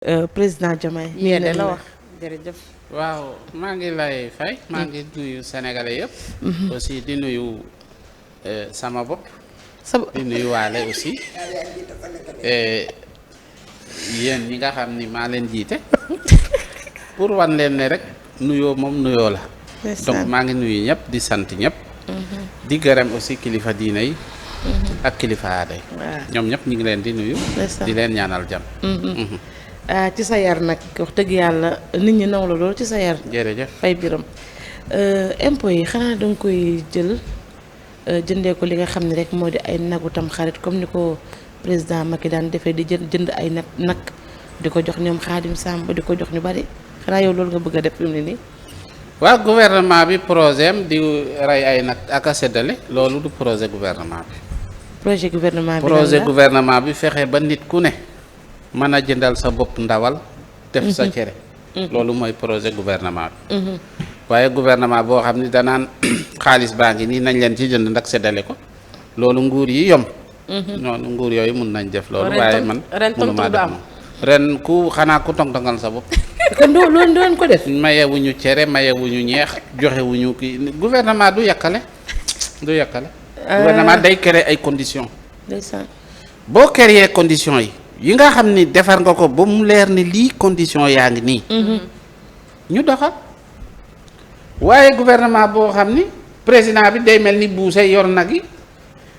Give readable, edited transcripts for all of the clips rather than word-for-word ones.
président Diomaye. yéen la wax jërëjëf. waaw maa ngi lay fay maa ngi nuyu sénégalais yëpp. aussi di nuyu sama bopp. di nuyu waale aussi. yéen ñi nga xam ni maa leen jiite. pour wan leen ne rek nuyoo moom nuyoo la. donc maa ngi nuyu ñëpp di sant ñëpp. di gërëm aussi kilifa diine yi. ak kilifa aada yi. ñoom ñëpp ñu ngi leen di nuyu. di leen ñaanal jàmm. ci sa yar nag wax dëgg yàlla nit ñi naw la loolu ci sa yar. jërëjëf Faye Birame impôts yi xanaa danga koy jël jëndee ko li nga xam ne rek moo di ay nagu tam xarit comme ni ko président Macky daan defee di jënd ay nag di ko jox ñoom Xaadim Samb di ko jox ñu bari xanaa yow loolu nga bëgg a def fi mu ne nii. waaw gouvernement bi projet am di rey ay nag ak a séddale loolu du projet gouvernement bi. projet gouvernement bi projet gouvernement bi fexe ba nit ku ne mën a jëndal sa bopp ndawal. def sa cere. loolu mooy projet gouvernement bi. waaye gouvernement boo xam ni danaan xaalis baa ngi nii nañ leen ci jënd ndax séddale ko loolu nguur yi yomb. noonu nguur yooyu mun nañ def loolu. waaye man mënuma def moom ren ku xanaa ku tong-tongal sa bopp. kon loolu doon ko def. mayewuñu cere mayewuñu ñeex joxewuñu kii gouvernement du yàkkale du yàkkale. gouvernement day créer ay conditions. ndeysaan boo créer conditions yi nga xam ni defar nga ko ba mu leer ni lii condition yaa ngi nii. ñu doxal waaye gouvernement boo xam ni président bi day mel ni buuse yor nag yi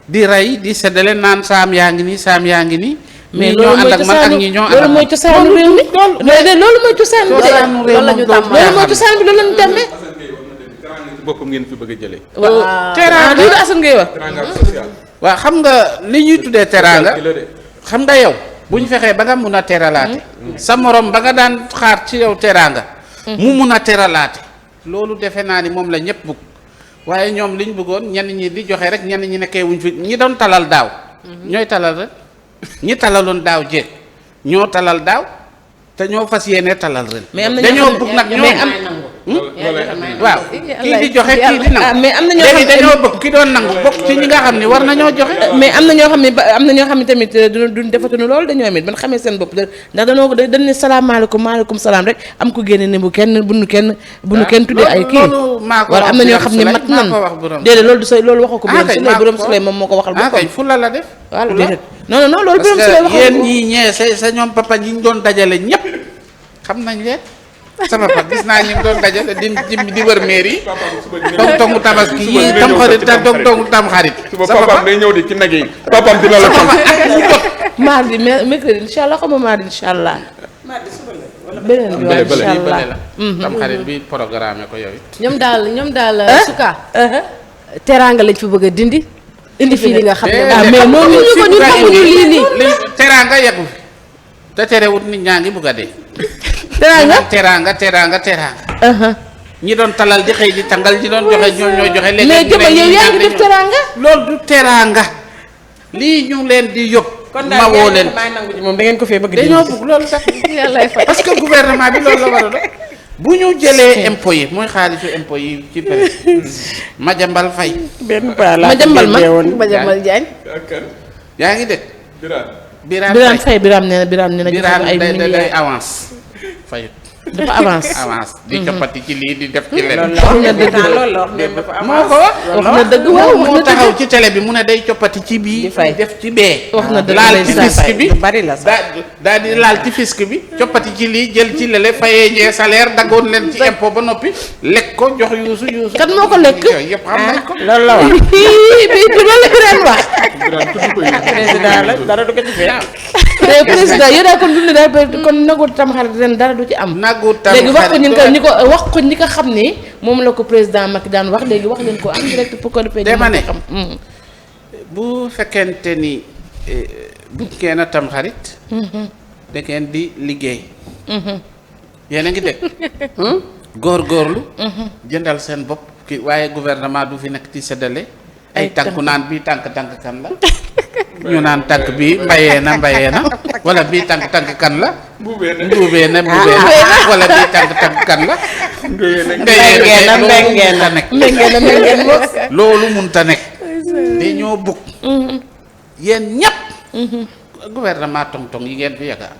di rey di seddale naan saam yaa ngi nii saam yaa ngi nii. mais ñoo ànd ak man ak ñi ñoo ànd ak loolu mooy cosaanu réew mi loolu mooy cosaanu réew mi loolu mooy cosaan bi loolu lañu tàmmee. boppam ngeen fi bëgg a jëlee. teraanga loolu Assane ngay wax. teraanga social. waaw xam nga li ñuy tuddee teraanga xam nga yow bu ñu fexee ba nga mun a teralaate. sa morom ba nga daan xaar ci yow teraanga. mu mun a teralaate. loolu defe naa ni moom la ñëpp bëgg waaye ñoom li ñu bëggoon ñenn ñi di joxe rek ñenn ñi nekkee wuñ fi ñi doon talal daaw. ñooy talal rek ñi talaloon daaw jéeg ñoo talal daaw te ñoo fas yéene talal ren. mais am na dañoo bëgg nag ñoom waaw kii di joxe kii di nangu. mais am na ñoo léegi dañoo bëgg ki doon nangu bokk ci ñi nga xam ni war nañoo joxe. mais am na ñoo xam ne am na ñoo xam ne tamit duñ defatuñu loolu dañoo amit ban xamee seen bopp ndax dañ ne salaamaaleykum maaleykum salaam rek am ko génne ne bu nu kenn tuddee ay kii wala am na ñoo xam ne mat nan déedéet loolu du say loolu waxoo ko Birame Souleye moom moo ko waxal boppam. kay fula la def. waaw déedéet non loolu Birame Souleye waxoo ko yéen ñii ñee sa ñoom papa ñi ñu doon dajale ñëpp xam nañ leen sama papa gis naa ñu doon dajale di wër mairie yi tongu tabaski yi tam xarit tongu tam xarit. suba papaam day ñëw di ci nag yi papaam dina la tam mardi mercredi incha allah xam nga mardi incha allah. beneen bi waaw incha allah tam xarit bi programme ko yooyu. ñoom daal suka teraanga lañ fi bëgg a indi fii li nga xam ne. mais noonu ñu ko ñun xamuñu lii nii. teraanga yeggu fi te terewut nit ñaa ngi bugg a dee. teraanga. ñi doon talal di xëy di tangal ñi doon joxe ñoom ñoo joxe. léegi mais jëmal yow yaa ngi def teraanga. loolu du teraanga lii ñu leen di yóbbu. ma woo leen moom da ngeen ko fee bëgg dañoo bëgg loolu sax yàlla fay. parce que gouvernement bi loolu la war a doon bu ñu jëlee impôts yi mooy xaalisu impôts yi ci presse Madiambal Faye. benn paa laa Madiambal Diagne. yaa ngi dégg. Birame Faye Birame nee na Birame day avance fayut. dafa avance di coppati ci lii di def ci leneen. wax na dëgg moo ko wax na dëgg waaw wax moo na taxaw ci télé bi mu ne day coppati ci bii def ci bee. wax na dëgg laal ci fisc bi bari la daal di laal ci fisc bi coppati ci lii jël ci lele fayee ñee salaire daggoon leen ci impôt ba noppi lekk ko jox yuusu kan moo ko lekk yooyu yëpp xam nañ ko. loolu la wax bi loolu la Birame wax. président la dara du ko ci fee. mais président yow daal kon dund daal kon nagu tamxarit ren dara du ci am. léegi wax ko ñi ko xam ne moom la ko président Macky daan wax léegi wax leen ko en direct pour que defee. dama ne bu fekkente ni bu ngeen a tamxarit. da ngeen di liggéey. yéen a ngi dégg. góorgóorlu. jëndal seen bopp ki waaye gouvernement du fi nekk ci séddale. ay tànku naan bii tànk kan la. ñu naan tànk bi mbayee na wala bii tànk kan la. mbuubee na wala bii tànk kan la. loolu munta nekk. dañoo bugg. yéen ñëpp. gouvernement tong-tong yi ngeen fi yaakaar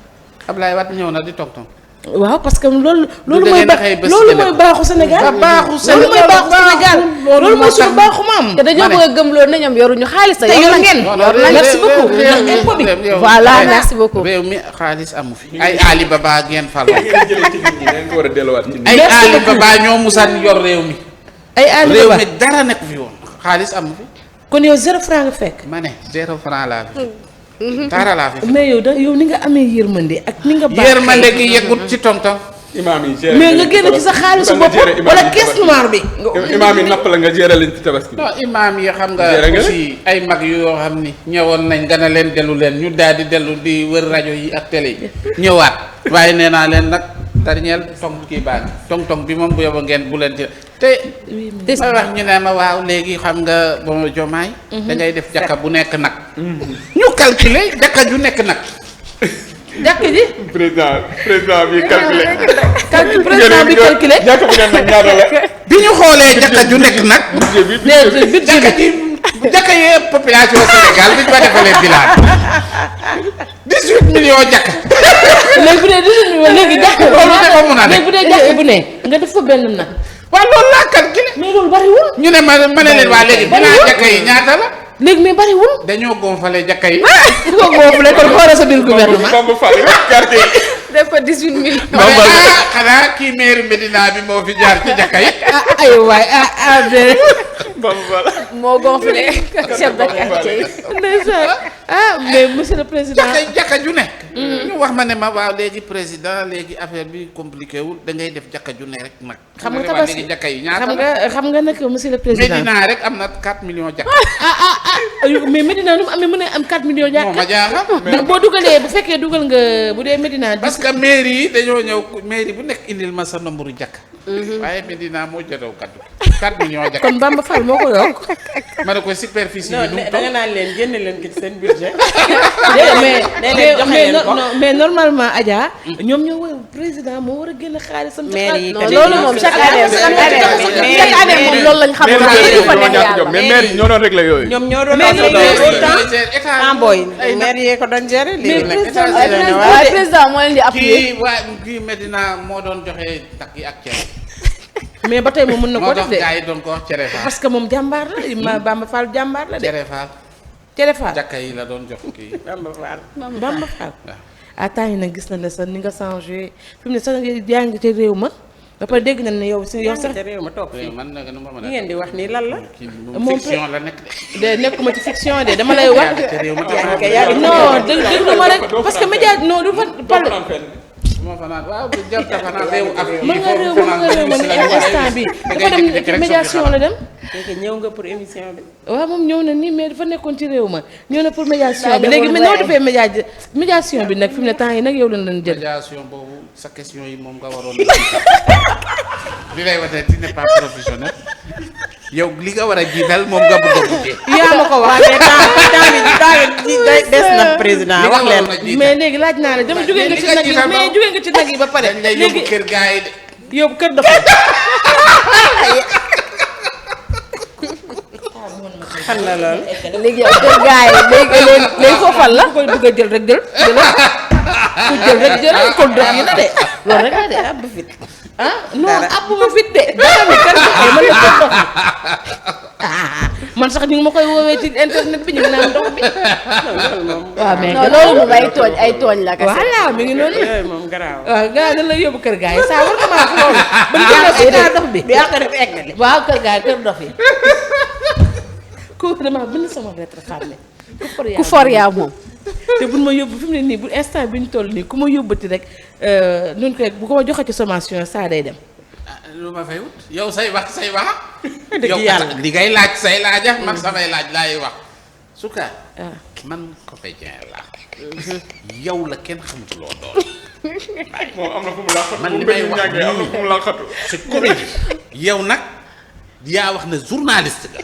Ablaye Wade ñëw na di tong-tong. waaw parce que loolu mooy loolu baaxu Sénégal loolu mooy baaxu Sénégal loolu mooy suñu baaxu maam. te dañoo bëgg a gëmloo na ñoom yoruñu xaalis te yor ngeen. merci beaucoup ndax impôt bi. voilà merci beaucoup. réew mi xaalis amu fi. ay Ali Baba ngeen fal. ngeen ko war a delluwaat ci nit ñi. ay Ali Baba ñoo musaan yor réew mi. ay Ali réew Baba mi dara nekk fi woon xaalis amu fi. kon yow 0 franc nga fekk. ma ne 0 franc laa fi. dara laa fi. mais yow ni nga amee yërmande ak ni nga. baaxee yërmande gi yeggut ci tong-tong. imaam yi géré mais nga génn ci sa xaalisu bopp wala caisse noire bi. imaam yi napp la nga géré leen ci tabaski. non imaam yi xam nga aussi ay mag yoo xam ni ñëwoon nañ gën a leen dellu leen ñu daal di dellu di wër rajo yi ak télé yi ñëwaat waaye nee naa leen nag dernier tong kii baa ngi tong-tong bi moom bu yóbbu ngeen bu leen ci te ma wax ñu ne ma waaw léegi xam nga bon jomaay da ngay def jàkka bu nekk nag ñu calculer jàkka ju nekk nag jàkk ji président bi calculé. président bi calculé. jàkk bu ngeen nag ñaata la. bi ñu xoolee jàkka ju nekk nag. budget jàkka ji jàkka yee population Sénégal bi ñu ko defalee bilan 18 millions jàkka. léegi bu dee 18 millions léegi jàkk. loolu dafa mun a nekk léegi bu dee jàkk bu ne nga def fa benn nag. waaw loolu laa calculé. mais loolu bariwul. ñu ne ma ne leen waa léegi bilan jàkka yi ñaata la. léegi mais bariwul. dañoo gonfale jàkka yi. ku ko gonfale kon xoolal sa biir gouvernement. Bamba Fall quartier yi. def ko 18 millions. xanaa kii maire Médina bi moo fi jaar ci jàkka yi. ay waay Bamba Fall. moo gonflé chef de quartier yi. ndeysaan mais monsieur le président. jàkka ju nekk. ñu wax ma ne ma waaw léegi président léegi affaire bi compliqué wul da ngay def jàkka ju ne rek nag. xam nga tabaski léegi jàkka yi ñaata la xam nga nag monsieur le président. Médina rek am na 4 millions jàkka. mais Médina nu mu amee mën a am 4 millions jàkka. moo ma jaaxal. ndax boo dugalee bu fekkee dugal nga bu dee Médina. parce que mairie yi dañoo ñëw mairie bu nekk indil ma sa nombre jàkka. waaye Médina moo jotaw kaddu 4 millions jàkka. kon Bamba Fall moo ko yokk. ma ne ko superficie bi. non da nga naan leen génne leen ci seen budget. mais normalement Adja. ñoom ñoo war président moo war a génn xaalisam. maire yi non loolu moom chaque année moom loolu lañ xam. mais maire yi ñoo doon réglé yooyu. ñoom ñoo doon état booy maire yee ko doon gérer léegi nag état waaye président moo leen di appuyer. kii Médina moo doon joxe takk yi ak cere. mais ba tey moom mën na ko moo def tax de gars yi doon ko wax cere faal. parce que moom jàmbaar la Bamba Fall jàmbaar la de. cere faal. Cere Fall jàkka yi la doon jox kii. Bamba Fall. Bamba Fall. à temps yi nag gis na ne sax ni nga changé fi mu ne sax yaa ngi ci réew ma ba pare dégg nañ ne yow si yow sax. réew ma toog fii man nag nu ma mën a. li ngeen di wax nii lan la. moom fiction la nekk de. de nekkuma ci fiction de dama lay wax. non déglu ma rek parce que média non du fa pal. moo fa naan waaw du jël dafa naan réew Afrique ma nga réew ma ni instant bi dafa dem ci médiation la dem. léegi ñëw nga pour émission bi. waaw moom ñëw na nii mais dafa nekkoon ci réew ma ñëw na pour médiation bi léegi mais noo defee médiation bi nag fi mu ne temps yi nag yow lañ leen jël. médiation boobu sa question yi moom nga waroon li lay wax ne tu n'es pas professionnel yow li nga war a jiital moom nga bëgg a mujjee. yaa ma ko wax temps bi des na président wax leen. mais léegi laaj naa la dama jógee nga ci nag yi mais jógee nga ci nag yi ba pare. dañ lay yóbbu kër gaa yi de. yóbbu kër dafa. xam na loolu. léegi yow kër gars yi léegi foofal la. ku koy bëgg a jël rek jël ku jël rek jël kon dox yi la de loolu rek la de ab fit ah non ab ma fit de dara mi kan mën na ko dox man sax ñu ngi ma koy woowee ci internet bi ñu ngi naan ndox bi loolu moom. waaw mais non loolu moom ay tooñ la kese. voilà mi ngi noonu yooyu moom garaaw. waaw gars dañ la yóbbu kër gars yi saa war nga maa loolu ba ñu génnee si kaa dox bi bi yaa ko def eggali. waaw kër gars yi kër dox yi kooku dama bind sama lettre xàmme ku for yaa moom. te buñ ma yóbbu fi mu ne nii bu instant bi ñu toll nii ku ma yóbbati rek nun koy bu ko ma joxe ci sommation saa day dem. lu ma fay wut yow say wax. dëgg yàlla li ngay laaj say laaja man samay laaj laay wax. suka man comédien laa. yow la kenn xamutuloo doon. moom am na fu mu laqatu. man li may wax nii am na fu mu laqatu. c'est comédie. yow nag yaa wax ne journaliste nga.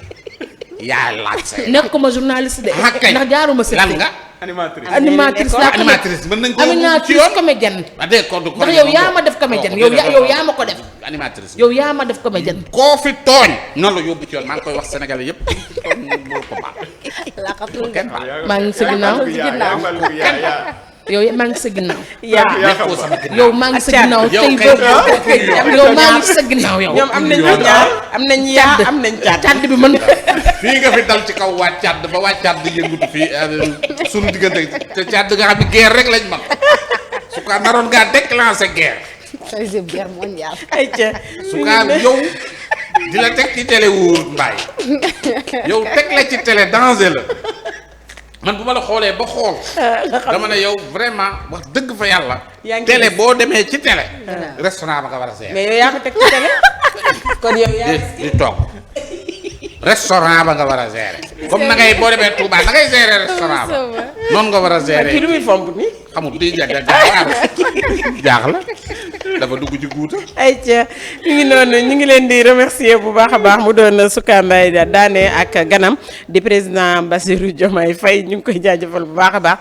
yaa laaj say. nekkuma journaliste de. ndax jaaruma sëkk. lan nga. animatrice laa animatrice mën nañ ko ci animatrice yoon. comédienne. d'accord ndax yow yaa ma def comédienne yow yaa ma ko def. animatrice yow yaa ma def comédienne. koo fi tooñ. noonu la yóbbu ci yoon maa ngi koy wax Sénégalais yëpp tooñ boo ko baax. laqatul kenn baax. maa ngi si ginnaaw yow maa ngi sa ginnaaw. yaa xam sama ginnaaw. yow maa ngi sa ginnaaw tey yow maa ngi sa ginnaaw yow. ñoom am nañ ñaar am nañ yaa am nañ caat. càdd bi man. fii nga fi dal ci kaw waa càdd ba waa càdd yëngutu fii sunu diggante te càdd nga xam ne guerre rek lañ man su ko naroon ngaa déclencher guerre. troisième guerre mondiale. ayca su ko yow di la teg ci télé wóor mbaay yow teg la ci télé danger la man bu ma la xoolee ba xool dama ne yow vraiment wax dëgg fa yàlla. yaa ngi télé boo demee ci télé. restaurant ba nga war a seet. mais yow yaa ko teg ci télé kon yow yaa di toog restaurant ba nga war a gérer comme na ngay boo demee Touba na ngay gérer restaurant ba noonu nga war a gérer. kii lu muy fomp nii. xamul di jaaxla dafa dugg ci guuta. ayca ñu ngi noonu ñu ngi leen di remercier bu baax a baax mu doon Souka Mbaye daane ak ganam di président Bassirou Diomaye Faye ñu ngi koy jaajëfal bu baax a baax